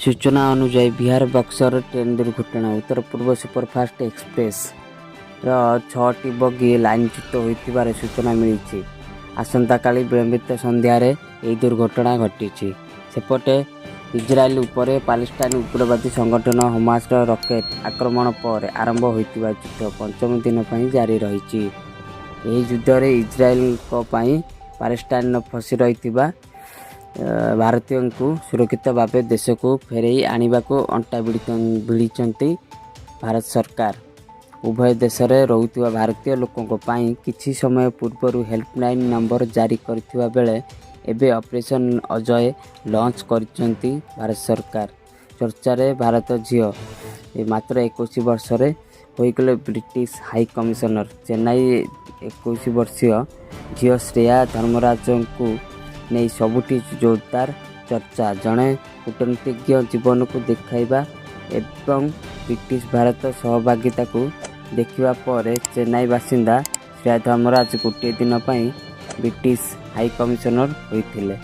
ସୂଚନା ଅନୁଯାୟୀ, ବିହାର ବକ୍ସର ଟ୍ରେନ୍ ଦୁର୍ଘଟଣା। ଉତ୍ତର ପୂର୍ବ ସୁପରଫାଷ୍ଟ ଏକ୍ସପ୍ରେସର ଛଅଟି ବଗି ଲାଇନଚ୍ୟୁତ ହୋଇଥିବାର ସୂଚନା ମିଳିଛି। ଆସନ୍ତାକାଲି ବିଳମ୍ବିତ ସନ୍ଧ୍ୟାରେ ଏହି ଦୁର୍ଘଟଣା ଘଟିଛି। ସେପଟେ ଇସ୍ରାଏଲ ଉପରେ ପାଲେଷ୍ଟାଇନ ଉଗ୍ରବାଦୀ ସଂଗଠନ ହମାସର ରକେଟ ଆକ୍ରମଣ ପରେ ଆରମ୍ଭ ହୋଇଥିବା ଯୁଦ୍ଧ ପଞ୍ଚମ ଦିନ ପାଇଁ ଜାରି ରହିଛି। ଏହି ଯୁଦ୍ଧରେ ଇସ୍ରାଏଲଙ୍କ ପାଇଁ ପାଲେଷ୍ଟାଇନର ଫସି ରହିଥିବା ଭାରତୀୟଙ୍କୁ ସୁରକ୍ଷିତ ଭାବେ ଦେଶକୁ ଫେରାଇ ଆଣିବାକୁ ଅଣ୍ଟା ଭିଡ଼ିଛନ୍ତି ଭାରତ ସରକାର। ଉଭୟ ଦେଶରେ ରହୁଥିବା ଭାରତୀୟ ଲୋକଙ୍କ ପାଇଁ କିଛି ସମୟ ପୂର୍ବରୁ ହେଲ୍ପଲାଇନ୍ ନମ୍ବର ଜାରି କରିଥିବା ବେଳେ ଏବେ ଅପରେସନ୍ ଅଜୟ ଲଞ୍ଚ କରିଛନ୍ତି ଭାରତ ସରକାର। ଚର୍ଚ୍ଚାରେ ଭାରତ ଝିଅ, ମାତ୍ର 21 ବର୍ଷରେ ହୋଇଗଲେ ବ୍ରିଟିଶ ହାଇ କମିଶନର। ଚେନ୍ନାଇ, 21 ବର୍ଷୀୟ ଝିଅ ଶ୍ରେୟା ଧର୍ମରାଜଙ୍କୁ ନେଇ ସବୁଠି ଜୋରଦାର ଚର୍ଚ୍ଚା। ଜଣେ କୂଟନୀତିଜ୍ଞ ଜୀବନକୁ ଦେଖାଇବା ଏବଂ ବ୍ରିଟିଶ ଭାରତ ସହଭାଗିତାକୁ ଦେଖିବା ପରେ ଚେନ୍ନାଇ ବାସିନ୍ଦା ଶ୍ରେୟା ଧର୍ମରାଜ ଗୋଟିଏ ଦିନ ପାଇଁ ବ୍ରିଟିଶ ହାଇ କମିଶନର ହୋଇଥିଲେ।